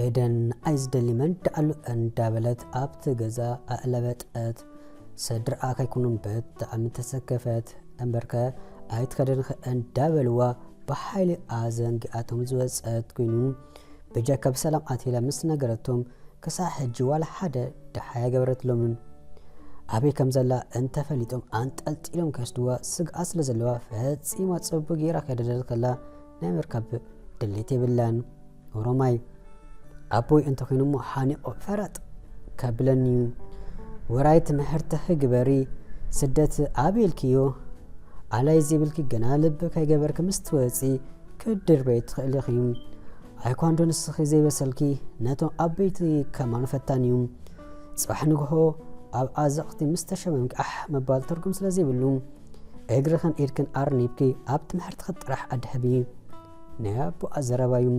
ኤደን፣ ኣይዝደሊ መን ደኣሉ እንዳበለት ኣብቲ ገዛ ኣዕለበጠት። ስድራኣ ከይኮኑን ብጣዕሚ ተሰከፈት። እምበርከ ኣይትኸደንኸ እንዳበልዋ ብሓይሊ ኣዘንጊኣቶም ዝወፀት ኮይኑ፣ ብጀካ ብሰላም ኣትላ ምስ ነገረቶም ክሳዕ ሕጂ ዋላ ሓደ ደሓይ ኣይገበረትሎምን። ኣበይ ከም ዘላ እንተፈሊጦም ኣንጠልጢሎም ከስድዋ ስግኣት ስለ ዘለዋ ፈጺማ ጽቡቕ ጌራ ከደደት ከላ ናይ ምርካብ ድሌት የብላን። ኦሮማይ፣ ኣቦይ እንተኾይኑ እሞ ሓኒቑ ፈረጥ ከብለኒ እዩ። ወራይ ትምህርትኺ ግበሪ፣ ስደት ኣበይ ኢልክዮ? ኣላይ ዘይብልኪ ገና ልቢ ከይገበርኪ ምስ ትወጺ ክድርበይ ትኽእሊ ኢኺ። ኣይኳንዶ ንስኺ ዘይበሰልኪ ነቶም ኣበይቲ ከማን ፈታን እዩ። ጽባሕ ንግሆ ኣብ ኣዘቕቲ ምስ ተሸመምኪ ኣሕ ምባል ትርጉም ስለ ዘይብሉ፣ እግርኽን ኢድክን ኣርኒብኪ ኣብ ትምህርትኺ ጥራሕ ኣድሕቢ። ናይ ኣቦኣ ዘረባ እዩ።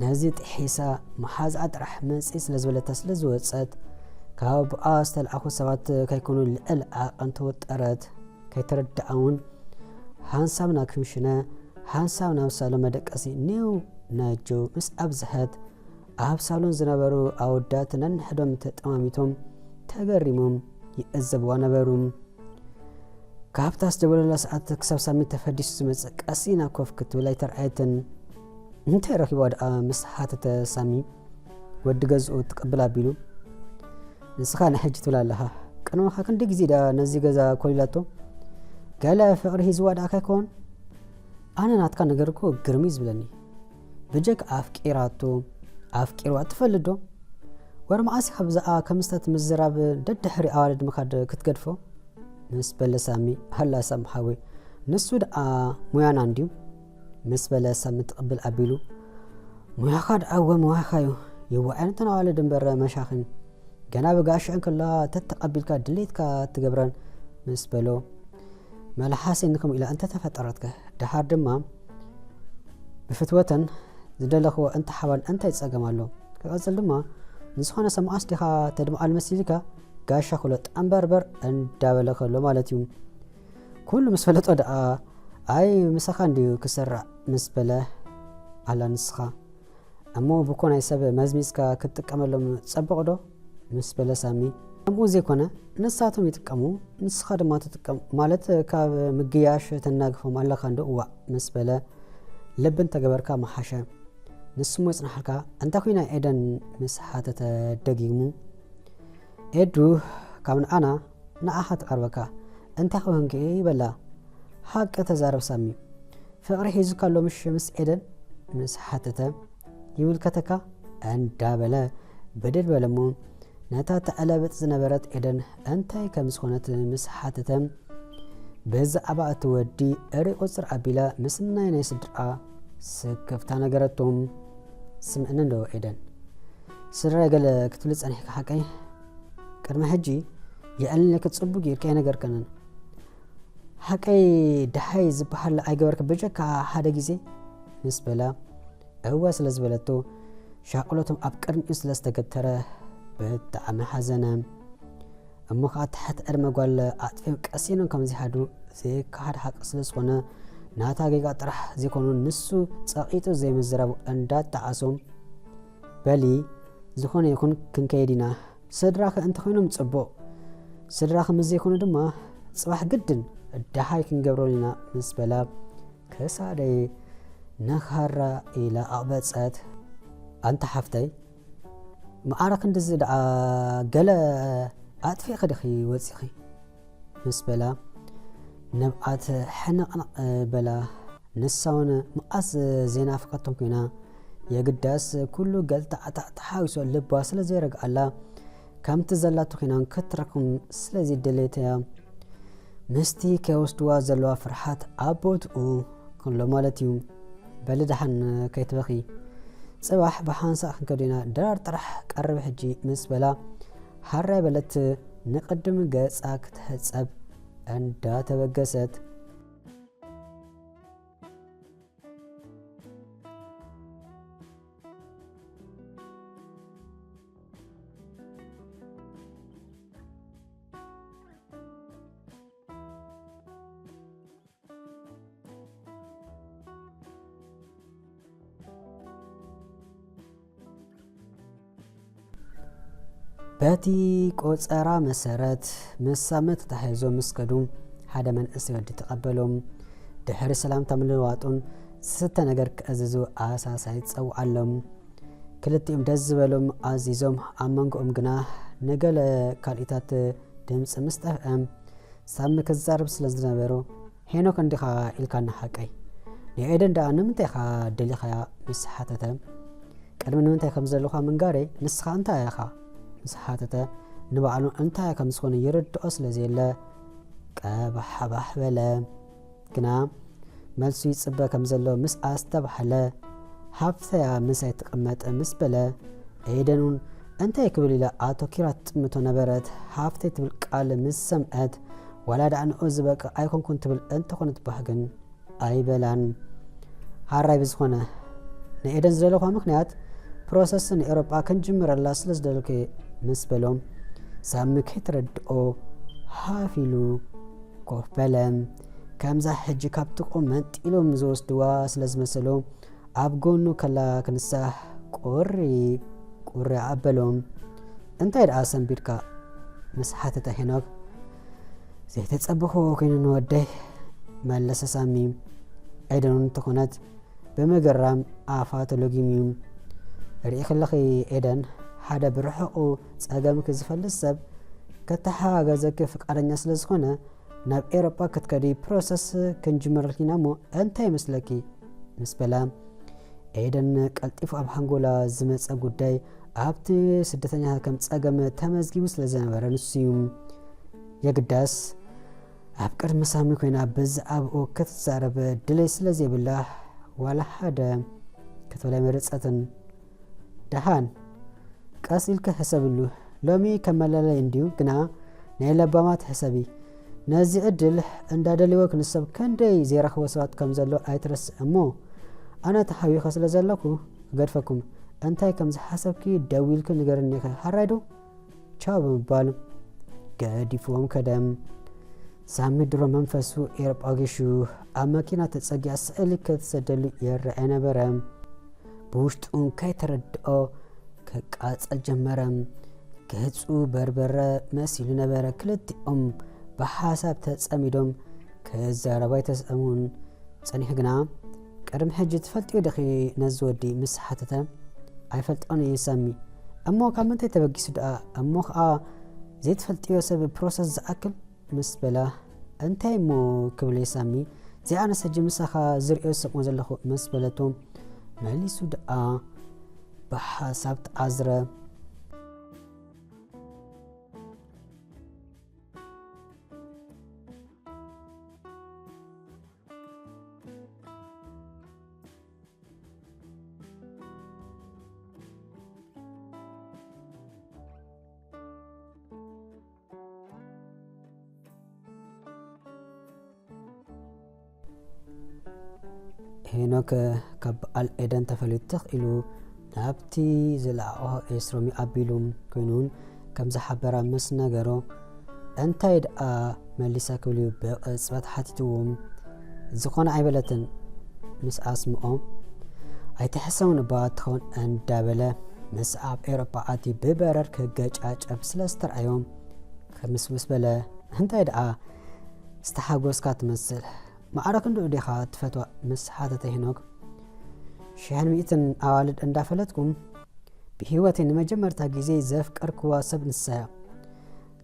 ነዚ ጥሒሳ መሓዝኣ ጥራሕ መጺ ስለ ዝበለታ ስለ ዝወጸት፣ ካብ ኣቦኣ ዝተልኣኹ ሰባት ከይኮኑ ልዕል ዓቐን ተወጠረት። ከይተረድኣ እውን ሓንሳብ ናብ ክምሽነ፣ ሓንሳብ ናብ ሳሎን መደቀሲ ኔው ነጆ ምስ ኣብዝሐት፣ ኣብ ሳሎን ዝነበሩ ኣወዳት ነንሕዶም ተጠማሚቶም ተገሪሞም ይዕዘብዋ ነበሩ። ካብታ ዝደወለላ ሰዓት ክሳብ ሳሚ ተፈዲሱ ዝመጽእ ቀስ ኢላ ኮፍ ክትብል ኣይተርኣየትን። እንታይ ረኺብዋ ደኣ ምስ ሓተተ ሳሚ፣ ወዲ ገዝኡ ትቕብል ኣቢሉ። ንስኻ ንሕጂ ትብል ኣለኻ። ቅድመኻ ክንዲ ግዜ ደኣ ነዚ ገዛ ኮሊላቶ። ገለ ፍቕሪ ሂዝዋ ደኣ ከይኮን? ኣነ ናትካ ነገር እኮ ግርም እዩ ዝብለኒ። ብጀክ ኣፍቂራቶ፣ ኣፍቂርዋ ትፈልጥ ዶ? ወር መዓስ ኢኻ ብዛኣ ከምዝታት ምዝራብ ደድሕሪ ኣዋልድ ምኻድ ክትገድፎ? ምስ በለ ሳሚ፣ ሃላ ሳሚ ሓወይ፣ ንሱ ደኣ ሙያና እንድዩ? ምስ በለ ሳሚ ትቕብል ኣቢሉ፣ ሙያኻ ደኣ እወ ሙያኻ እዩ። ይዋዓን እተን ኣዋልድ እምበር መሻኺን። ገና ብጋሻ እንከላ ተተቐቢልካ ድሌትካ ትገብረን ምስ በሎ፣ መልሓሰይ ንከምኡ ኢላ እንተተፈጠረትከ? ደሓር ድማ ብፍትወተን ዝደለኽዎ እንተሓባን እንታይ ጸገም ኣሎ? ክቐጽል ድማ ንዝኾነ ሰብ መዓስ ዲኻ ተድምዓሉ መሲልካ ጋሻ ክሎ ጣምበርበር እንዳበለ ከሎ ማለት እዩ። ኩሉ ምስ ፈለጦ ደኣ ኣይ ምሳኻ እንድዩ ክስራዕ ምስ በለ ኣላ ንስኻ እሞ ብኮ ናይ ሰብ መዝሚዝካ ክትጥቀመሎም ጸብቕ ዶ? ምስ በለ ሳሚ። ከምኡ ዘይኮነ ንሳቶም ይጥቀሙ ንስኻ ድማ ትጥቀም ማለት ካብ ምግያሽ ተናግፎም ኣለኻ እንዶ እዋእ ምስ በለ ልቢ እንተገበርካ ምሓሸ። ንሱ እሞ ይጽናሓልካ እንታይ ኮይና ኤደን ምስ ሓተተ ደጊሙ ኤዱ ካብ ንኣና ንኣኻ ትቐርበካ እንታይ ክውንኪ ይበላ ሓቂ ተዛረብ ሳሚ ፍቕሪ ሒዙካ ኣሎ ምሽ ምስ ኤደን ምስ ሓተተ ይምልከተካ እንዳበለ ብድድ በለ እሞ ነታ ተዕለብጥ ዝነበረት ኤደን እንታይ ከም ዝኾነት ምስ ሓተተ ብዛዕባ እቲ ወዲ እሪ ቁፅር ኣቢላ ምስ ናይ ናይ ስድራ ስክፍታ ነገረቶም። ስምዕኒ እንዶ ኤደን ስድራይ ገለ ክትብል ጸኒሕካ ሓቀይ ቅድሚ ሕጂ የዕልለክ ጽቡቅ ጌርካ ኣይነገርከንን ሓቀይ ደሓይ ዝበሃል ኣይገበርክ ብጀካ ሓደ ግዜ ምስ በላ እወ ስለ ዝበለቶ ሻቕሎቶም ኣብ ቅድሚኡ ስለ ዝተገተረ ብጣዕሚ ሓዘነ። እሞ ከዓ ትሕቲ ዕድመ ጓል ኣጥፊኦም ቀሲኖም ከም ዝሃዱ ዘይከሓድ ሓቂ ስለ ዝኾነ ናታ ጌጋ ጥራሕ ዘይኮኑ ንሱ ጸቒጡ ዘይምዝራቡ እንዳጣዓሶም በሊ ዝኾነ ይኹን ክንከይድ ኢና። ስድራኸ እንተኾይኖም ጽቡቕ፣ ስድራኸ ምስ ዘይኮኑ ድማ ጽባሕ ግድን ደሃይ ክንገብሮም ኢና ምስ በላ ክሳደይ ነኻራ ኢላ ኣቕበጸት። ኣንታ ሓፍተይ መዓረ ክንድዚ ደኣ ገለ ኣጥፊእኺ ዲኺ ወጺኺ? ምስ በላ ንብኣት ሕንቕንቕ በላ። ንሳ እውን መኣስ ዘይናፍቐቶም ኮይና የግዳስ ኩሉ ገልታዕታዕ ተሓዊሶ ልባ ስለ ዘይረግኣላ ከምቲ ዘላቶ ኮይና ክትረኽቦም ስለ ዘይደለየት እያ። ምስቲ ከይወስድዋ ዘለዋ ፍርሓት ኣብ ቦትኡ ክሎ ማለት እዩ። በሊ ደሓን ከይትበኺ። ጽባሕ ብሓንሳእ ክንከዶ ኢና ድራር ጥራሕ ቀርብ ሕጂ ምስ በላ ሃራይ በለት ንቕድም ገጻ ክትሕጸብ እንዳተበገሰት። በቲ ቆጸራ መሰረት፣ ምስ ሳሚ ተታሒዞም ምስ ከዱ፣ ሓደ መንእሰይ ወዲ ተቐበሎም። ድሕሪ ሰላምታ ምልውዋጡን ዝስተ ነገር ክእዝዙ ኣሳሳይ ጸውዓሎም። ክልቲኦም ደስ ዝበሎም ኣዚዞም፣ ኣብ መንጎኦም ግና ንገለ ካልኢታት ድምጺ ምስ ጠፍአ፣ ሳሚ ክዛረብ ስለ ዝነበሮ፣ "ሄኖክ እንዲኻ ኢልካና ሓቀይ? ንኤደን ደኣ ንምንታይ ኢኻ ደሊኻያ?" ምስ ሓተተ፣ "ቅድሚ ንምንታይ ከም ዘለኹ ምንጋረይ ንስኻ እንታይ ኢኻ?" ምስ ሓተተ፣ ንባዕሉ እንታይ ከም ዝኾነ ይርድኦ ስለ ዘየለ ቀባሕባሕ በለ። ግና መልሱ ይጽበ ከም ዘሎ ምስ ኣስተባህለ፣ "ሃፍተያ ምሳይ ትቕመጥ" ምስ በለ፣ ኤደን እውን እንታይ ክብል ኢላ ኣተኲራ ትጥምቶ ነበረት። ሃፍተይ ትብል ቃል ምስ ሰምዐት፣ ዋላ ደኣ ንኡ ዝበቅዕ ኣይኮንኩን ትብል እንተኾነት ባህ ግን ኣይበላን። "ሃራይ ብዝኾነ ንኤደን ዝደለኹዋ ምኽንያት ፕሮሰስ ንኤውሮጳ ክንጅምረላ ስለ ዝደለኩ" ምስ በሎ፣ ሳሚ ከይተረድኦ ሃፍ ኢሉ ኮፍ በለ። ከምዛ ሕጂ ካብ ጥቕኡ መንጢሎም ዝወስድዋ ስለ ዝመሰሎ፣ ኣብ ጎኑ ከላ ክንሳሕ ቁሪ ቁሪ ኣበሎ። "እንታይ ደኣ ሰንቢድካ?" ምስ ሓተተ ሄኖክ፣ "ዘይተጸበኽዎ ኮይኑ ንወደይ" መለሰ ሳሚ። ኤደን እውን እንተኾነት ብምግራም ኣፋ ተሎጊሙ። "ርኢኺ ኣለኺ ኤደን፣ ሓደ ብርሑቑ ጸገምኪ ዝፈልጥ ሰብ ከተሓጋገዘኪ ፍቃደኛ ስለ ዝኾነ፣ ናብ ኤውሮጳ ክትከዲ ፕሮሰስ ክንጅምረልኪ ኢና እሞ እንታይ ይመስለኪ?" ምስ በላ፣ ኤደን ቀልጢፉ ኣብ ሓንጎላ ዝመጸ ጉዳይ ኣብቲ ስደተኛታት ከም ጸገም ተመዝጊቡ ስለ ዝነበረ ንሱ እዩ። የግዳስ ኣብ ቅድሚ ሳሚ ኮይና ብዛዕባኡ ክትዛረብ ድሌት ስለ ዘይብላ ዋላ ሓደ ክትብል ኣይመረጸትን። "ደሓን ቀስ ኢልኪ ሕሰብሉ። ሎሚ ከም መላለይ እንድዩ፣ ግና ናይ ለባማት ሕሰቢ። ነዚ ዕድል እንዳደልዎ ክንሰብ ክንደይ ዘይረኽቦ ሰባት ከም ዘሎ ኣይትረስዕ እሞ፣ ኣነ ተሃዊኸ ስለ ዘለኹ ክገድፈኩም። እንታይ ከም ዝሓሰብኪ ደዊልኪ ንገርኒ ኢኺ፣ ሃራይ ዶ?" ቻው ብምባል ገዲፍዎም ከደ። ሳሚ ድሮ መንፈሱ ኤውሮጳ ጌሹ ኣብ መኪና ተጸጊዓ ስእሊ ክትሰደሉ ይረኣ ነበረ። ብውሽጡ ከይተረድኦ ክቃጸል ጀመረ። ገጹ በርበረ መሲሉ ነበረ። ክልቲኦም ብሓሳብ ተጸሚዶም ክዛረቡ ኣይተስኣሙን። ጸኒሑ ግና፣ "ቅድሚ ሕጂ ትፈልጥዮ ዲኺ ነዚ ወዲ?" ምስ ሓተተ፣ "ኣይፈልጦን እየ ሳሚ። እሞ ካብ ምንታይ ተበጊሱ ደኣ? እሞ ኸኣ ዘይትፈልጥዮ ሰብ ፕሮሰስ ዝኣክል?" ምስ በላ፣ "እንታይ እሞ ክብል እየ ሳሚ? ዘይኣነስ ሕጂ ምሳኻ ዝርእዮ ዝሰምዖ ዘለኹ" ምስ በለቶ፣ መሊሱ ደኣ ብሓሳብ ተዓዝረ። ሄኖክ ካብ በዓል ኤደን ተፈልዩ ትኽ ኢሉ ናብቲ ዝለዓቖ ኤስሮም ኣቢሉ ኮይኑ እውን ከም ዝሓበራ ምስ ነገሮ፣ "እንታይ ደኣ መሊሳ?" ክብል እዩ ብቕጽበት ሓቲትዎ። "ዝኾነ ኣይበለትን" ምስ ኣስምኦ፣ "ኣይትሕሰውን እባ ትኸውን" እንዳበለ ምስ ኣብ ኤውሮጳ ኣትዩ ብበረር ክገጫጨፍ ስለ ዝተርኣዮ፣ ክምስምስ በለ። "እንታይ ደኣ ዝተሓጎስካ ትመስል? ማዕረ ክንድኡ ዲኻ ትፈትዋ?" ምስ ሓተተ ሄኖክ፣ "ሽሕን ሚእትን ኣዋልድ እንዳፈለጥኩ፣ ብህይወተይ ንመጀመርታ ግዜ ዘፍቀርክዋ ሰብ ንሳ እያ።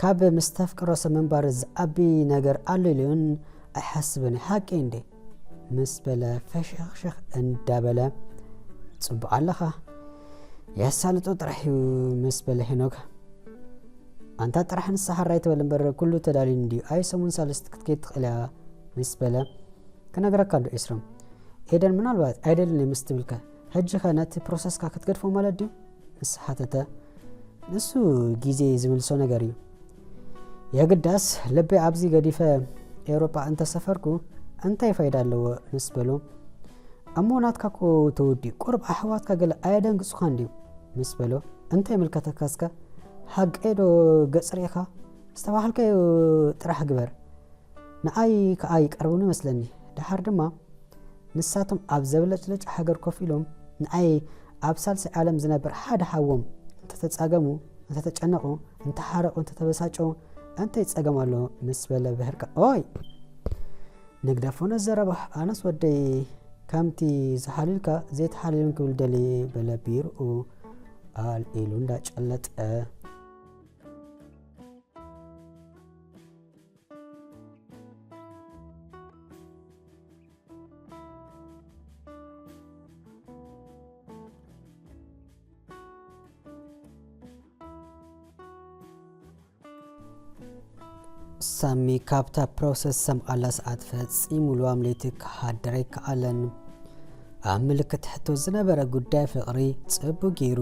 ካብ ምስ ተፍቅሮ ሰብ ምንባር ዝዓቢ ነገር ኣሎ ኢለ እውን ኣይሓስብን፣ ሓቂ እንዴ?" ምስ በለ ፈሸኽሸኽ እንዳበለ፣ "ጽቡቕ ኣለኻ፣ የሳልጦ ጥራሕ እዩ" ምስ በለ ሄኖክ፣ "ኣንታ ጥራሕ ንሳ ሓራይ ትበል እምበር ኩሉ ተዳልዩ እንድዩ፣ ኣይ ሰሙን ሳልስቲ ክትከይድ ትኽእል እያ" ምስ በለ፣ "ክነግረካ ዶ ኤስሮም፣ ኤደን ምናልባት ኣይደልን እየ ምስ ትብልከ፣ ሕጂኸ ነቲ ፕሮሰስካ ክትገድፎ ማለት ድዩ?" ምስ ሓተተ፣ "ንሱ ግዜ ዝምልሶ ነገር እዩ። የግዳስ ልበይ ኣብዚ ገዲፈ ኤውሮጳ እንተሰፈርኩ እንታይ ፋይዳ ኣለዎ?" ምስ በሎ፣ "እሞ ናትካ እኮ ተወዲኡ፣ ቁሩብ ኣሕዋትካ ገለ ኣየደንግጹኻን ድዮም?" ምስ በሎ፣ "እንታይ ይምልከተካ እስከ? ሓቀይ ዶ ገጽ ርኢኻ? ዝተባህልካዮ ጥራሕ ግበር። ንዓይ ከኣ ይቀርቡኒ መስለኒ። ደሓር ድማ ንሳቶም ኣብ ዘብለጭለጭ ሃገር ኮፍ ኢሎም ንዓይ ኣብ ሳልሳይ ዓለም ዝነብር ሓደ ሓዎም እንተተጻገሙ እንተተጨነቑ፣ እንተሓረቑ፣ እንተተበሳጨው፣ እንታይ ጸገም ኣሎ ምስ በለ ብህርቃ፣ ኦይ! ንግደፎ ነዘረባ፣ ኣነስ ወደይ ከምቲ ዝሓልዩልካ ዘይተሓልዩን ክብል ደልየ በለ ቢርኡ ኣልዒሉ እንዳጨለጠ። ሳሚ ካብታ ፕሮሰስ ሰምኣላ ሰዓት ፈጺሙ ልዋም ለይቲ ክሓድር ኣይከኣለን። ኣብ ምልክት ሕቶ ዝነበረ ጉዳይ ፍቕሪ ጽቡቕ ገይሩ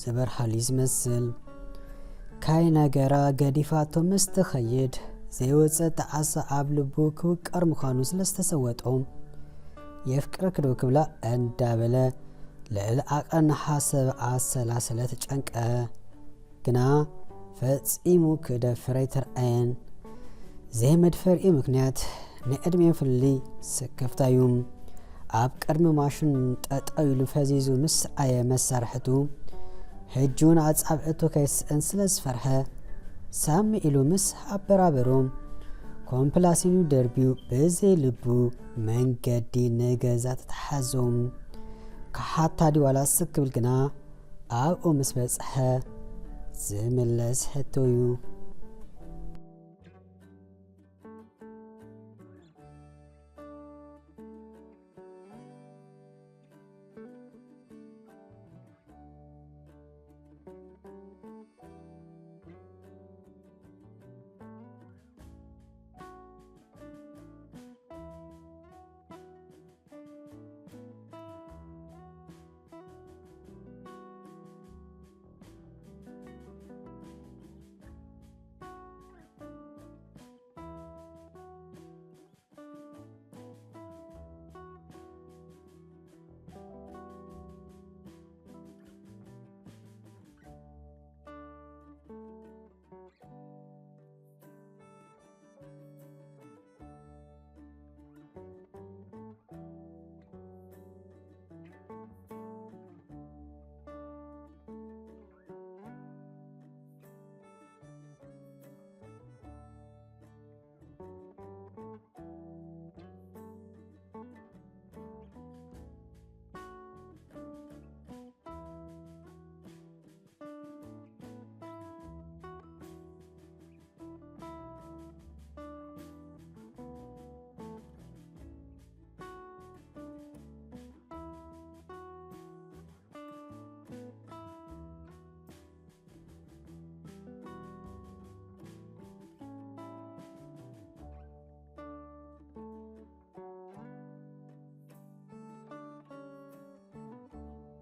ዝበርሃሉ እዩ ዝመስል። ካይ ነገራ ገዲፋቶ ምስ ትኸይድ ዘይወጸ ጣዕሳ ኣብ ልቡ ክውቀር ምዃኑ ስለ ዝተሰወጦ፣ የፍቅረኪ ዶ ክብላ እንዳበለ ልዕሊ ኣቐን ሓሰብ ኣሰላሰለ ተጨንቀ። ግና ፈጺሙ ክደፍር ኣይተርኣየን። ዘይመድፈሪኡ ምኽንያት ናይ ዕድሜ ፍልልይ ስክፍታ እዩ። ኣብ ቅድሚ ማሽን ጠጠው ኢሉ ፈዚዙ ምስ ኣየ መሳርሕቱ፣ ሕጂ እውን ኣጻብዕቱ ከይስእን ስለ ዝፈርሐ፣ ሳሚ ኢሉ ምስ ኣበራበሩ፣ ኮምፕላሲኑ ደርቢዩ ብዘይ ልቡ መንገዲ ንገዛ ተተሓዞም። ክሓታ ድዩ ዋላ ስክ ክብል ግና ኣብኡ ምስ በጽሐ ዝምለስ ሕቶ እዩ።